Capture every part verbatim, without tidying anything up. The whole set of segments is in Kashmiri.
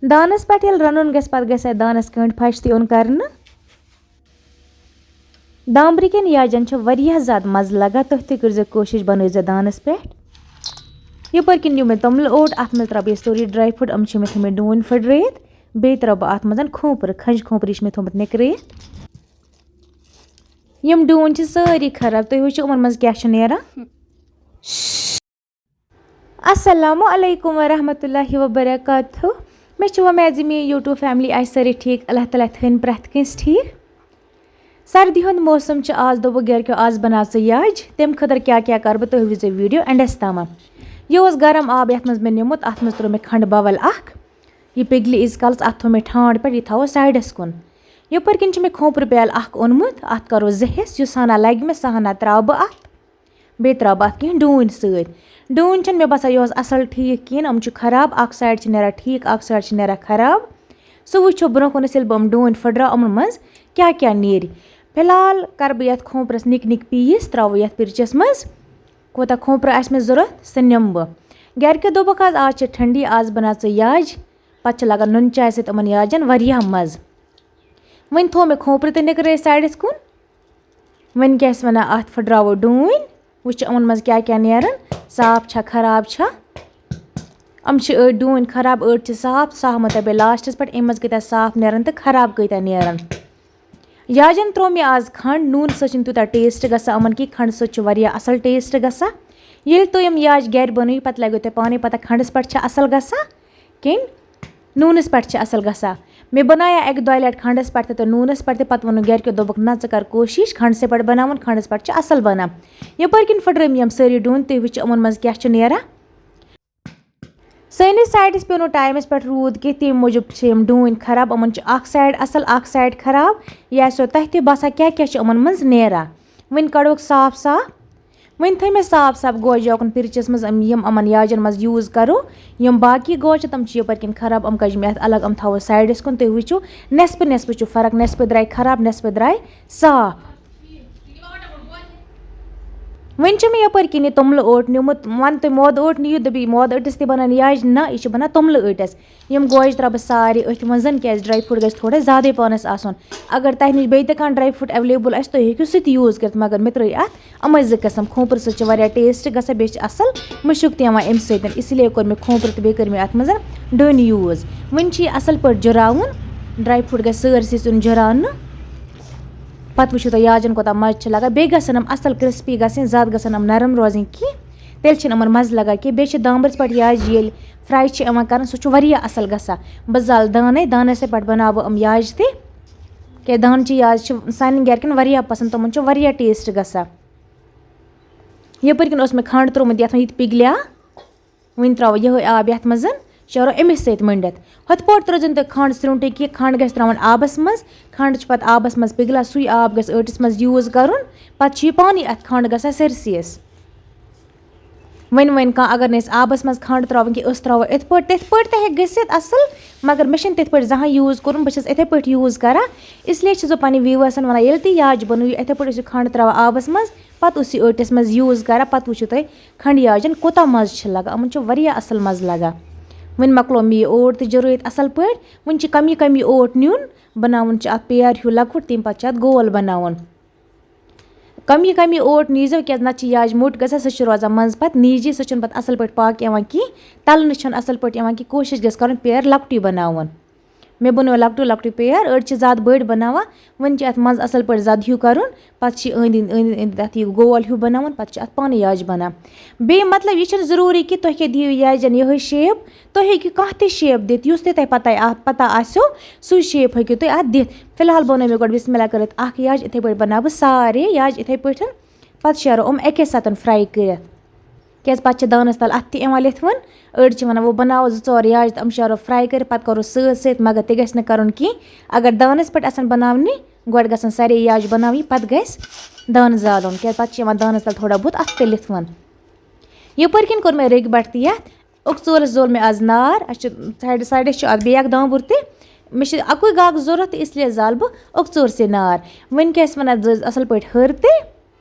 دانَس پٮ۪ٹھ ییٚلہِ رَنُن گژھِ، پَتہٕ گژھِ اَتھ دانَس کٔنٛڈۍ پھَش تہِ یُن کَرنہٕ۔ دامبرِ کٮ۪ن یاجَن چھِ واریاہ زیادٕ مَزٕ لَگان، تُہۍ تہِ کٔرۍزیو کوٗشِش، بَنٲیزیو دانَس پٮ۪ٹھ۔ یَپٲرۍ کِنۍ نیوٗ مےٚ توٚملہٕ اوٹ، اَتھ منٛز ترٛاوٕ بہٕ یہِ سورُے ڈرٛاے فرٛوٗٹ، یِم چھِ مےٚ تھٲومٕتۍ ڈوٗنۍ پھٕٹرٲیِتھ، بیٚیہِ ترٛاوٕ بہٕ اَتھ منٛز کھوٗپرٕ، کھَنٛجہِ کھوٗپرٕ، یہِ چھِ مےٚ تھوٚومُت نِکرٲیِتھ۔ یِم ڈوٗنۍ چھِ سٲری خراب، تُہۍ وٕچھِو یِمَن منٛز کیٛاہ چھُ نیران۔ السلام علیکم ورحمۃ اللہ وبرکاتہ۔ مےٚ چھِ وۄمید زِ میٛٲنۍ YouTube family آسہِ سٲری ٹھیٖک۔ اللہ تعالیٰ تھٲیِن پرٛٮ۪تھ کٲنٛسہِ ٹھیٖک۔ سردی ہُنٛد موسم چھُ آز، دوٚپُکھ گَرِکیو، آز بَناو ژٕ یاجہِ۔ تَمہِ خٲطرٕ کیٛاہ کیٛاہ کَرٕ بہٕ، تُہۍ وٕچھزیو video endس تامَتھ۔ یہِ اوس گرم آب یَتھ منٛز مےٚ نیوٗمُت، اَتھ منٛز ترٛوو مےٚ کھَنٛڈٕ بَوَل اَکھ۔ یہِ پِگلہِ ییٖتِس کالَس اَتھ تھوٚو مےٚ ٹھانٛڈ پٮ۪ٹھ، یہِ تھاوو sideس کُن۔ یَپٲرۍ کِنۍ چھُ مےٚ کھوٗپرٕ پیالہٕ اَکھ اوٚنمُت، اَتھ کَرو زٕ حِصہٕ، یُس ہنا لَگہِ مےٚ، سُہ ہنا ترٛاوٕ بہٕ اَتھ۔ بیٚیہِ ترٛاوٕ بہٕ اَتھ کینٛہہ ڈوٗنۍ سۭتۍ۔ ڈوٗنۍ چھِنہٕ مےٚ باسان یِہُس اَصٕل ٹھیٖک کِہیٖنۍ، یِم چھِ خراب، اَکھ side چھِ نیران ٹھیٖک، اَکھ side چھِ نیران خراب۔ سُہ وٕچھو برونٛہہ کُن أسۍ، ییٚلہِ بہٕ یِم ڈوٗنۍ پھٕٹراوٕ، یِمَن منٛز کیٛاہ کیٛاہ نیرِ۔ فی الحال کَرٕ بہٕ یَتھ کھوٗپرَس نِکۍ نِکۍ piece، ترٛاوٕ یَتھ پِرچَس منٛز۔ کوٗتاہ کھوٗپرٕ آسہِ مےٚ ضوٚرَتھ، سُہ نِمہٕ بہٕ۔ گَرِکیو دوٚپُکھ، آز، آز چھِ ٹھنٛڈی، آز بَناو ژٕ یاجہِ۔ پَتہٕ چھِ لَگان نُن چاے سۭتۍ یِمَن یاجَن واریاہ مَزٕ۔ وۄنۍ تھوٚو مےٚ کھوٗپرٕ تہِ نِکرٲیِتھ sideس کُن۔ وۄنۍ کیٛاہ ٲسۍ وَنان، اَتھ پھٕٹراوو ڈوٗنۍ، وٕچھو یِمَن منٛز کیٛاہ کیٛاہ نیرَن، صاف چھا خراب چھا۔ یِم چھِ أڑۍ ڈوٗنۍ خراب، أڑۍ چھِ صاف، سُہ ہاوہو تۄہہِ بہٕ lastس پٮ۪ٹھ، اَمہِ منٛز کۭتیٛاہ صاف نیرَن تہٕ خراب کۭتیٛاہ نیرَن۔ یاجَن ترٛوو مےٚ آز کھَنٛڈ، نوٗنہٕ سۭتۍ چھِنہٕ تیوٗتاہ taste گژھان یِمَن کینٛہہ، کھَنٛڈٕ سۭتۍ چھُ واریاہ اَصٕل taste گژھان۔ ییٚلہِ تُہۍ یِم یاجہِ گَرِ بَنٲیِو، پَتہٕ لَگیو تۄہہِ پانَے پَتہ کھَنٛڈَس پٮ۪ٹھ چھِ اَصٕل گژھان کِنہٕ نوٗنَس پٮ۪ٹھ چھِ اَصٕل گژھان۔ مےٚ بَنایے اَکہِ دۄیہِ لَٹہِ کھَنٛڈَس پٮ۪ٹھ تہِ تہٕ نوٗنَس پٮ۪ٹھ تہِ، پَتہٕ ووٚنُکھ گَرِکیو، دوٚپُکھ، "نہ، ژٕ کَر کوٗشِش کھَنٛڈسٕے پٮ۪ٹھ بَناوُن، کھَنٛڈَس پٮ۪ٹھ چھِ اَصٕل بَنان۔" یَپٲرۍ کِنۍ پھٕٹرٲے مےٚ یِم سٲری ڈوٗنۍ، تُہۍ وٕچھِو یِمَن منٛز کیٛاہ چھُ نیران۔ سٲنِس sideس پیوٚو نہٕ timeس پٮ۪ٹھ روٗد کینٛہہ، تَمہِ موٗجوٗب چھِ یِم ڈوٗنۍ خراب، یِمَن چھِ اَکھ side اَصٕل، اَکھ side خراب۔ یہِ آسیو تۄہہِ تہِ باسان کیٛاہ کیٛاہ چھُ یِمَن منٛز نیران۔ وۄنۍ کَڑوکھ صاف صاف۔ وۄنۍ تھٲے مےٚ صاف صاف گوجہِ یوکُن پِرچَس منٛز، یِم، یِم یِمَن یاجَن منٛز use کَرو۔ یِم باقی گوجہِ چھِ، تِم چھِ یَپٲرۍ کِنۍ خراب، یِم کَجہِ مےٚ اَتھ الگ، یِم تھاوو sideس کُن۔ تُہۍ وٕچھِو، نٮ۪صفہٕ نٮ۪صفہٕ چھُ فرق، نٮ۪صفہٕ درٛاے خراب، نٮ۪صفہٕ درٛاے صاف۔ وۄنۍ چھُ مےٚ یَپٲرۍ کِنۍ یہِ توٚملہٕ اوٹ نیوٗمُت۔ وَن تُہۍ، مٲدٕ اوٹ نِیِو، دَپہِ مٲدٕ ٲٹِس تہِ بَنان یاجہِ؟ نہ، یہِ چھِ بَنان توٚملہٕ ٲٹِس۔ یِم گوجہِ ترٛاوٕ بہٕ سارے أتھۍ منٛز، کیٛازِ dry fruit گژھِ تھوڑا زیادَے پانَس آسُن۔ اگر تۄہہِ نِش بیٚیہِ تہِ کانٛہہ dry fruit available آسہِ، تُہۍ ہیٚکِو سُہ تہِ use کٔرِتھ، مگر مےٚ ترٛٲے اَتھ یِمَے زٕ قٕسٕم۔ کھوٗپرٕ سۭتۍ چھِ واریاہ taste گژھان، بیٚیہِ چھِ اَصٕل مُشُک تہِ یِوان اَمہِ سۭتۍ، اسی لیے کوٚر مےٚ کھوٗپرٕ تہٕ بیٚیہِ کٔر مےٚ اَتھ منٛز ڈوٗنۍ use۔ وۄنۍ چھِ یہِ اَصٕل پٲٹھۍ جُراوُن، dry fruit گژھِ سٲرسٕے سیُن جُراونہٕ۔ پَتہٕ وٕچھِو تُہۍ یاجَن کوٗتاہ مَزٕ چھِ لَگان۔ بیٚیہِ گژھن یِم اَصٕل crispy گژھٕنۍ، زیادٕ گژھن یِم نرم روزٕنۍ کینٛہہ، تیٚلہِ چھِنہٕ یِمَن مَزٕ لَگان کینٛہہ۔ بیٚیہِ چھِ دامبرِس پٮ۪ٹھ یاجہِ ییٚلہِ fry چھِ یِوان کَرنہٕ، سُہ چھُ واریاہ اَصٕل گژھان۔ بہٕ زالہٕ دانَے، دانَس پٮ۪ٹھ بَناوٕ بہٕ یِم یاجہِ تہِ، کیٛازِ دانچہِ یاجہِ چھِ سانٮ۪ن گَرِکٮ۪ن واریاہ پَسنٛد، تِمَن چھُ واریاہ taste گژھان۔ یَپٲرۍ کِنۍ اوس مےٚ کھنٛڈ ترٛوومُت یَتھ منٛز، یہِ تہِ پِگلیٛاو۔ وۄنۍ ترٛاوو یِہوٚے آب یَتھ منٛز، شیرو أمِس سۭتۍ مٔنٛڈِتھ۔ ہُتھ پٲٹھۍ ترٛٲوزیٚو نہٕ تُہۍ کھنٛڈ سرٛونٛٹٕے کینٛہہ، کھنٛڈ گژھِ ترٛاوُن آبَس منٛز۔ کھنٛڈ چھُ پَتہٕ آبَس منٛز پِگلان، سُے آب گژھِ ٲٹِس منٛز use کَرُن۔ پَتہٕ چھُ یہِ پانٕے اَتھ کھنٛڈ گژھان سٲرسٕے یَس۔ وۄنۍ، وۄنۍ کانٛہہ اگر نہٕ أسۍ آبَس منٛز کھنٛڈ ترٛاوان کینٛہہ، أسۍ ترٛاوو یِتھ پٲٹھۍ، تِتھ پٲٹھۍ تہِ ہیٚکہِ گٔژھِتھ اَصٕل، مگر مےٚ چھِنہٕ تِتھ پٲٹھۍ زانٛہہ use کوٚرمُت، بہٕ چھَس یِتھَے پٲٹھۍ use کَران۔ اِسلیے چھَس بہٕ پنٛنٮ۪ن viewersَن وَنان، ییٚلہِ تہِ یاجہِ بَنٲیِو، یِتھَے پٲٹھۍ ٲسِو کھنٛڈ ترٛاوان آبَس منٛز، پَتہٕ ٲسِو ٲٹِس منٛز use کَران، پَتہٕ وٕچھِو تُہۍ کھنٛڈٕ یاجَن کوٗتاہ مَزٕ چھِ لَگان، یِمَن چھُ واریاہ اَصٕل مَزٕ لَگان۔ وۄنۍ مۄکلو مےٚ یہِ اوٹ تہِ جُرٲیِتھ اَصٕل پٲٹھۍ، وۄنۍ چھِ کَمی کَمی اوٹ نیُن، بَناوُن چھُ اَتھ پیر ہیوٗ لۄکُٹ، تَمہِ پَتہٕ چھُ اَتھ گول بَناوُن۔ کَمی کَمی اوٹ نیٖزیو، کیٛازِ نَتہٕ چھِ یاجہِ موٚٹ گژھان، سُہ چھُ روزان منٛزٕ پَتہٕ نیٖجی، سُہ چھُنہٕ پَتہٕ اَصٕل پٲٹھۍ پاک یِوان کینٛہہ، تَلنہٕ چھُنہٕ اَصٕل پٲٹھۍ یِوان کینٛہہ، کوٗشِش گژھِ کَرُن پیر لۄکٹُے بَناوُن۔ مےٚ بَنوو لۄکٹُے لۄکٹُے پیر، أڑۍ چھِ زیادٕ بٔڑۍ بَناوان، وۄنۍ چھِ اَتھ منٛز اَصٕل پٲٹھۍ زَدٕ ہیوٗ کَرُن، پَتہٕ چھِ أنٛدۍ أنٛدۍ، أنٛدۍ أنٛدۍ تَتھ یہِ گول ہیوٗ بَناوُن، پَتہٕ چھِ اَتھ پانَے یاجہِ بَنان۔ بیٚیہِ مطلب، یہِ چھُنہٕ ضروٗری کہِ تُہۍ کیٛاہ دِیِو یاجَن یِہوٚے shape، تُہۍ ہیٚکِو کانٛہہ تہِ shape دِتھ، یُس تہِ تۄہہِ پَتہ آ-، پَتہ آسیو، سُے shape ہیٚکِو تُہۍ اَتھ دِتھ۔ فی الحال بَنٲو مےٚ گۄڈٕ بِسمِ اللہ کٔرِتھ اَکھ یاجہِ، یِتھَے پٲٹھۍ بَناوٕ بہٕ سارے یاجہِ یِتھَے پٲٹھۍ، پَتہٕ شیرو یِم اَکے ساتَن fry کٔرِتھ۔ کیٛازِ پَتہٕ چھِ دانَس تَل اَتھٕ تہِ یِوان لِتھوُن۔ أڑۍ چھِ وَنان، وۄنۍ بَناوو زٕ ژور یاجہِ تہٕ یِم شیرو fry کٔرِتھ، پَتہٕ کَرو سۭتۍ سۭتۍ، مگر تہِ گژھِ نہٕ کَرُن کینٛہہ۔ اگر دانَس پٮ۪ٹھ آسَن بَناونہِ، گۄڈٕ گژھن سارے یاجہِ بَناونہِ، پَتہٕ گژھِ دانہٕ زالُن، کیٛازِ پَتہٕ چھِ یِوان دانَس تَل تھوڑا بہت اَتھٕ تہِ لِتھوُن۔ یَپٲرۍ کِنۍ کوٚر مےٚ رٔگۍ بَٹھ تہِ یَتھ۔ اوٚکژورَس زول مےٚ آز نار۔ اَسہِ چھُ side side چھُ اَتھ بیٚیہِ اَکھ دامبُر تہِ۔ مےٚ چھِ اَکُے گاکھ ضوٚرَتھ تہٕ اِسلیے زالہٕ بہٕ اوٚکژورسٕے نار۔ وۄنۍ کیٛاہ ٲسۍ وَنان، دٔز اَصٕل پٲٹھۍ ۂر تہِ۔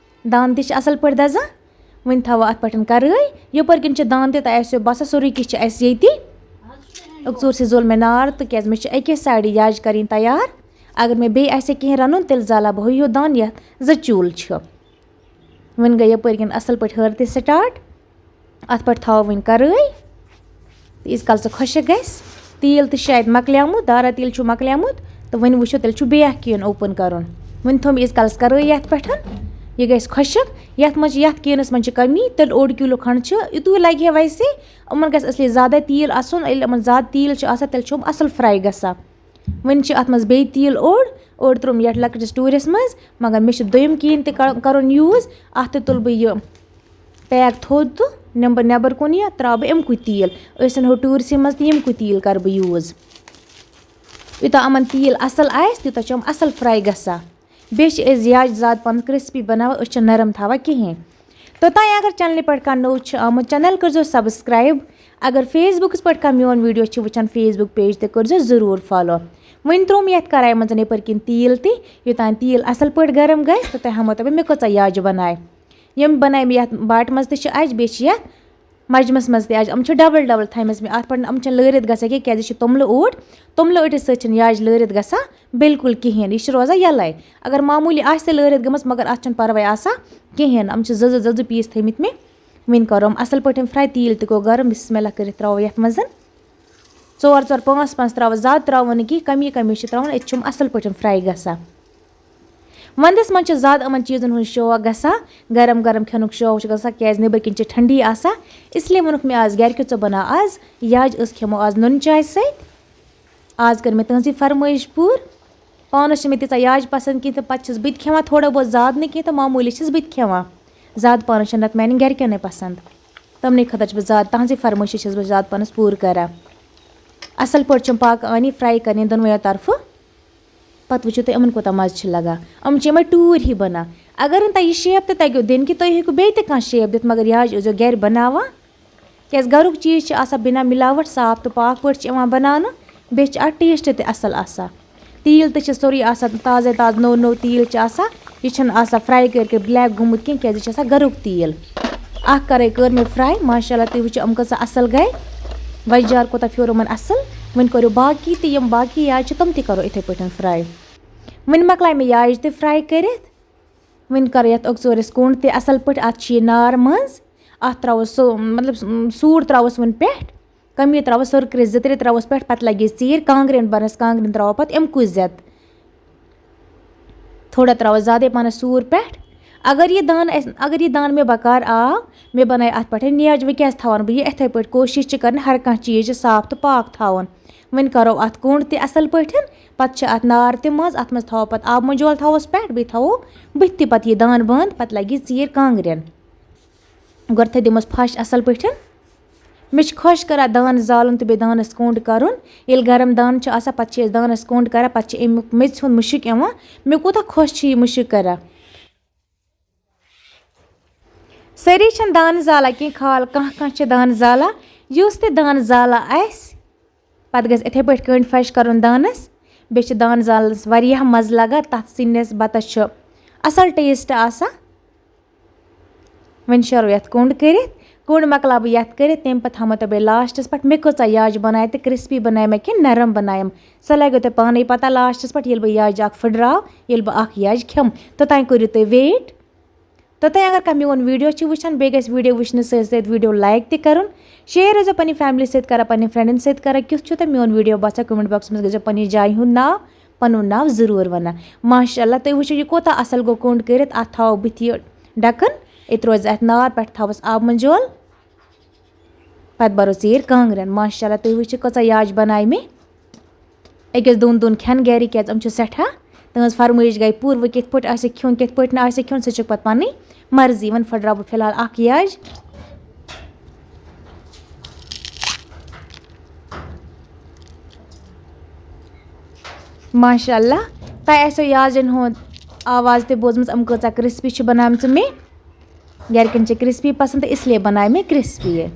دانہٕ تہِ چھِ اَصٕل پٲٹھۍ دَزان۔ وۄنۍ تھاوو اَتھ پٮ۪ٹھ کَرٲے۔ یَپٲرۍ کِنۍ چھِ دانہٕ تہِ، تۄہہِ آسیو باسان سورُے کینٛہہ چھِ اَسہِ ییٚتی۔ اکژور سے زول مےٚ نار، تہٕ کیٛازِ مےٚ چھِ اَکے سایڈٕ یاجہِ کَرٕنۍ تیار۔ اگر مےٚ بیٚیہِ آسہِ ہے کینٛہہ رَنُن، تیٚلہِ زالہٕ ہا بہٕ ہُہ ہیوٗ دان، یَتھ زٕ چوٗلہٕ چھِ۔ وۄنۍ گٔے یَپٲرۍ کِنۍ اَصٕل پٲٹھۍ ہٲر تہِ سٹاٹ۔ اَتھ پٮ۪ٹھ تھاوو وۄنۍ کَرٲے، تہٕ ییٖتِس کالَس سُہ خۄشٕک گژھِ۔ تیٖل تہِ چھُ اَتہِ مۄکلیومُت، دارا تیٖل چھُ مۄکلیومُت، تہٕ وۄنۍ وٕچھو، تیٚلہِ چھُ بیٛاکھ کِہیٖنۍ اوپُن کَرُن۔ وۄنۍ تھوٚو مےٚ ییٖتِس کالَس کَرٲے یَتھ پٮ۪ٹھ، یہِ گژھِ خۄشٕک۔ یَتھ منٛز چھِ، یَتھ کینَس منٛز چھِ کٔمی، تیٚلہِ اوٚڑ کِلوٗ کھنٛڈ چھُ، یُتُے لَگہِ ہے ویسے۔ یِمَن گژھِ اَصلی زیادَے تیٖل آسُن، ییٚلہِ یِمَن زیادٕ تیٖل چھُ آسان، تیٚلہِ چھُ یِم اَصٕل فرٛاے گژھان۔ وۄنۍ چھِ اَتھ منٛز بیٚیہِ تیٖل اوٚڑ، اوٚڑ ترٛووُم یَتھ لۄکٹِس ٹوٗرِس منٛز، مگر مےٚ چھُ دوٚیُم کِہیٖنۍ تہِ کَر-، کَرُن یوٗز۔ اَتھ تہِ تُلہٕ بہٕ یہِ پیک تھوٚد تہٕ نِمہٕ بہٕ نٮ۪بَر کُن یہِ، ترٛاوٕ بہٕ اَمہِ کُے تیٖل۔ أسۍ اَنہو ٹوٗرسٕے منٛز تہٕ ییٚمہِ کُے تیٖل کَرٕ بہٕ یوٗز۔ یوٗتاہ یِمَن تیٖل اَصٕل آسہِ، تیوٗتاہ چھُ یِم اَصٕل فرٛاے گژھان۔ بیٚیہِ چھِ أسۍ یاجہِ زیادٕ پَہَن کرسپی بَناوان، أسۍ چھِ نرم تھاوان کِہیٖنۍ۔ توٚتام اگر چَنلہِ پٮ۪ٹھ کانٛہہ نوٚو چھُ آمُت، چَنَل کٔرۍزیو سبسکرایب۔ اگر فیسبُکَس پٮ۪ٹھ کانٛہہ میون ویٖڈیو چھِ وٕچھان، فیسبُک پیج تہِ کٔرۍزیو ضروٗر فالو۔ وۄنۍ ترٛوو مےٚ یَتھ کَرایہِ منٛز یَپٲرۍ کِنۍ تیٖل تہِ، یوٚتام تیٖل اَصٕل پٲٹھۍ گرم گژھِ، توٚتام ہٮ۪مو تۄہہِ بہٕ مےٚ کۭژاہ یاجہِ بَنایہِ۔ یِم بَنایہِ مےٚ یَتھ باٹہِ منٛز تہِ چھِ اَجہِ، بیٚیہِ چھِ یَتھ مَجمَس منٛز تہِ اَجہِ۔ یِم چھِ ڈبل ڈبل تھایمَژٕ مےٚ اَتھ پٮ۪ٹھ، یِم چھِنہٕ لٲرِتھ گژھان کینٛہہ، کیٛازِ یہِ چھِ توٚملہٕ اوٹ، توٚملہٕ ٲٹِس سۭتۍ چھِنہٕ یاجہِ لٲرِتھ گژھان بِلکُل کِہیٖنۍ، یہِ چھِ روزان یَلَے۔ اگر معموٗلی آسہِ تہِ لٲرِتھ گٔمٕژ، مگر اَتھ چھُنہٕ پَرواے آسان کِہیٖنۍ۔ یِم چھِ زٕ زٕ، زٕ زٕ پیٖس تھٲیمٕتۍ مےٚ۔ وۄنۍ کَرو یِم اَصٕل پٲٹھۍ فرٛاے، تیٖل تہِ گوٚو گرم، بِسمِ اللہ کٔرِتھ ترٛاوو یَتھ منٛز ژور ژور، پانٛژھ پانٛژھ ترٛاوو، زیادٕ ترٛاوو نہٕ کینٛہہ، کَمی کَمی چھِ ترٛاوان، أتۍ چھِ یِم اَصٕل پٲٹھۍ فرٛاے گژھان۔ وَندَس منٛز چھِ زیادٕ یِمَن چیٖزَن ہُنٛد شوق گژھان، گرم گرم کھٮ۪نُک شوق چھُ گژھان، کیٛازِ نیٚبٕرۍ کِنۍ چھِ ٹھنڈی آسان۔ اس لیے ووٚنُکھ مےٚ آز گَرِکیو، "ژٕ بَناو آز یاجہِ، أسۍ کھٮ۪مو آز نُن چاے سۭتۍ۔" آز کٔر مےٚ تٕہٕنٛزٕے فرمٲیِش پوٗرٕ۔ پانَس چھِ مےٚ تیٖژاہ یاجہِ پَسنٛد کینٛہہ، تہٕ پَتہٕ چھَس بہٕ تہِ کھٮ۪وان تھوڑا بہت، زیادٕ نہٕ کینٛہہ، تہٕ معموٗلی چھَس بہٕ تہِ کھٮ۪وان۔ زیادٕ پانَس چھَنہٕ نَتہٕ میٛانٮ۪ن گَرِکٮ۪نٕے پَسنٛد۔ تِمنٕے خٲطرٕ چھَس بہٕ زیادٕ، تَہَنٛزٕے فرمٲیشہِ چھَس بہٕ زیادٕ پانَس پوٗرٕ کَران۔ اَصٕل پٲٹھۍ چھِم پاکہٕ آنی فرٛاے کَرٕنۍ دۄنوَیو طرفہٕ۔ پَتہٕ وٕچھِو تُہۍ یِمَن کوٗتاہ مَزٕ چھِ لَگان۔ یِم چھِ یِمَے ٹوٗرۍ ہی بَنان۔ اگر نہٕ تۄہہِ یہِ شیپ تہِ تَگیو دِنۍ کہِ، تُہۍ ہیٚکِو بیٚیہِ تہِ کانٛہہ شیپ دِتھ، مگر یہِ حظ ٲسۍزیو گَرِ بَناوان۔ کیٛازِ گَرُک چیٖز چھِ آسان بِنا مِلاوَٹھ، صاف تہٕ پاک پٲٹھۍ چھِ یِوان بَناونہٕ، بیٚیہِ چھِ اَتھ ٹیسٹ تہِ اَصٕل آسان۔ تیٖل تہِ چھِ سورُے آسان تازَے تازٕ، نوٚو نوٚو تیٖل چھِ آسان۔ یہِ چھُنہٕ آسان فرٛاے کٔرۍ کٔرۍ بٕلیک گوٚمُت کینٛہہ، کیٛازِ یہِ چھِ آسان گَرُک تیٖل۔ اَکھ کَرٲے کٔر مےٚ فرٛاے، ماشاء اللہ، تُہۍ وٕچھِو یِم کۭژاہ اَصٕل گٔے۔ وۄزجار کوٗتاہ پھیوٗر یِمَن اَصٕل۔ وۄنۍ کٔرِو باقی تہِ، یِم باقی یاجہِ چھِ، تِم تہِ کَرو یِتھَے پٲٹھۍ فرٛاے۔ وۄنۍ مۄکلایہِ مےٚ یاجہِ تہِ فرٛاے کٔرِتھ۔ وۄنۍ کَرو یَتھ اکژورَس کوٚنٛڈ تہِ اَصٕل پٲٹھۍ۔ اَتھ چھِ یہِ نار منٛز، اَتھ ترٛاوو سُہ، مطلب، سوٗر ترٛاووس وۄنۍ پٮ۪ٹھ، کَمی ترٛاووس سۄرکرِ زٕ ترٛےٚ ترٛاووس پٮ۪ٹھ، پَتہٕ لَگہِ یہِ ژیٖرۍ کانٛگرٮ۪ن بَنَس، کانٛگرٮ۪ن ترٛاوو پَتہٕ اَمہِ کُے زیادٕ۔ تھوڑا ترٛاووس زیادَے پَہنَس سوٗر پٮ۪ٹھ۔ اگر یہِ دانہٕ اَسہِ، اگر یہِ دانہٕ مےٚ بکار آو، مےٚ بَنایہِ اَتھ پٮ۪ٹھ نیاج، وۄنۍ کیٛازِ تھاوَن بہٕ یہِ یِتھَے پٲٹھۍ؟ کوٗشِش چھِ کَرٕنۍ ہر کانٛہہ چیٖز چھِ صاف تہٕ پاک تھاوُن۔ وۄنۍ کَرو اَتھ کوٚنٛڈ تہِ اَصٕل پٲٹھۍ، پَتہٕ چھِ اَتھ نار تہِ منٛز، اَتھ منٛز تھاوو پَتہٕ آبہٕ مۄنجہِ وول تھاووس پٮ۪ٹھ، بیٚیہِ تھاوو بٕتھِ تہِ پَتہٕ یہِ دانہٕ بنٛد، پَتہٕ لَگہِ یہِ ژیٖرۍ کانٛگرٮ۪ن۔ گۄڈٕ تھٲے دِموس پھَش اَصٕل پٲٹھۍ۔ مےٚ چھِ خۄش کَران دانہٕ زالُن تہٕ بیٚیہِ دانَس کوٚنٛڈ کَرُن۔ ییٚلہِ گرم دانہٕ چھُ آسان، پَتہٕ چھِ أسۍ دانَس کوٚنٛڈ کَران، پَتہٕ چھِ اَمیُک میٚژِ ہُنٛد مُشُک یِوان۔ مےٚ کوٗتاہ خۄش چھُ یہِ مُشُک کَران۔ سٲری چھِنہٕ دانہٕ زالان کینٛہہ، خال کانٛہہ کانٛہہ چھِ دانہٕ زالان۔ یُس تہِ دانہٕ زالان آسہِ، پَتہٕ گژھِ یِتھَے پٲٹھۍ کٔنٛڈۍ پھَش کَرُن دانَس۔ بیٚیہِ چھِ دانہٕ زالنَس واریاہ مَزٕ لَگان، تَتھ سِنِس بَتَس چھُ اَصٕل ٹیسٹ آسان۔ وۄنۍ شیرو یَتھ کوٚنٛڈ کٔرِتھ۔ کوٚنٛڈ مۄکلاو بہٕ یَتھ کٔرِتھ، تَمہِ پَتہٕ تھاوہو تۄہہِ بہٕ لاسٹَس پٮ۪ٹھ مےٚ کۭژاہ یاجہِ بَنایہِ تہٕ کرسپی بَنایہِ مےٚ کِنہٕ نرم بَنایم۔ سۄ لَگیو تۄہہِ پانَے پَتہ لاسٹَس پٮ۪ٹھ، ییٚلہِ بہٕ یاجہِ اَکھ پھٕٹراو، ییٚلہِ بہٕ اَکھ یاجہِ کھٮ۪مہٕ۔ توٚتام کٔرِو تُہۍ wait۔ توٚتام اگر کانٛہہ میون ویٖڈیو چھِ وٕچھان، بیٚیہِ گژھِ ویٖڈیو وٕچھنہٕ سۭتۍ سۭتۍ ویٖڈیو like تہِ کَرُن، share ٲسۍزیو پنٛنہِ family سۭتۍ کَران، پنٛنٮ۪ن friendن سۭتۍ کَران۔ کیُتھ چھُو تۄہہِ میون ویٖڈیو باسان؟ Comment boxس منٛز گٔژھۍزیو پنٛنہِ جایہِ ہُنٛد ناو، پَنُن ناو ضروٗر وَنان۔ ماشاء اللہ، تُہۍ وٕچھِو یہِ کوٗتاہ اَصٕل گوٚو کوٚنٛڈ کٔرِتھ۔ اَتھ تھاوو بٕتھِ یہِ ڈَکَن، ییٚتہِ روزِ اَتھ نار، پٮ۪ٹھٕ تھاوَس آبہٕ منٛجول، پَتہٕ بَرو ژیٖرۍ کانٛگرٮ۪ن۔ ماشاء اللہ، تُہۍ وٕچھِو کۭژاہ یاجہِ بَنایہِ مےٚ۔ أکِس دۄن دۄن کھٮ۪ن گَرِ، کیٛازِ یِم چھِ سٮ۪ٹھاہ۔ تٕہٕنٛز فرمٲیِش گٔے پوٗرٕ، وۄنۍ کِتھ پٲٹھۍ آسہِ کھیوٚن، کِتھ پٲٹھۍ نہٕ آسہِ کھیوٚن، سُہ چھُکھ پَتہٕ پَنٕنۍ مرضی۔ وۄنۍ پھٕٹراوٕ بہٕ فی الحال اَکھ یاجہِ۔ ماشاء اللہ، تۄہہِ آسیو یاجَن ہُنٛد آواز تہِ بوٗزمٕژ، یِم کۭژاہ crispy چھِ بَنامژٕ مےٚ۔ گَرِکٮ۪ن چھِ crispy پَسنٛد، تہٕ اس لیے بَنایہِ مےٚ crispy یہِ۔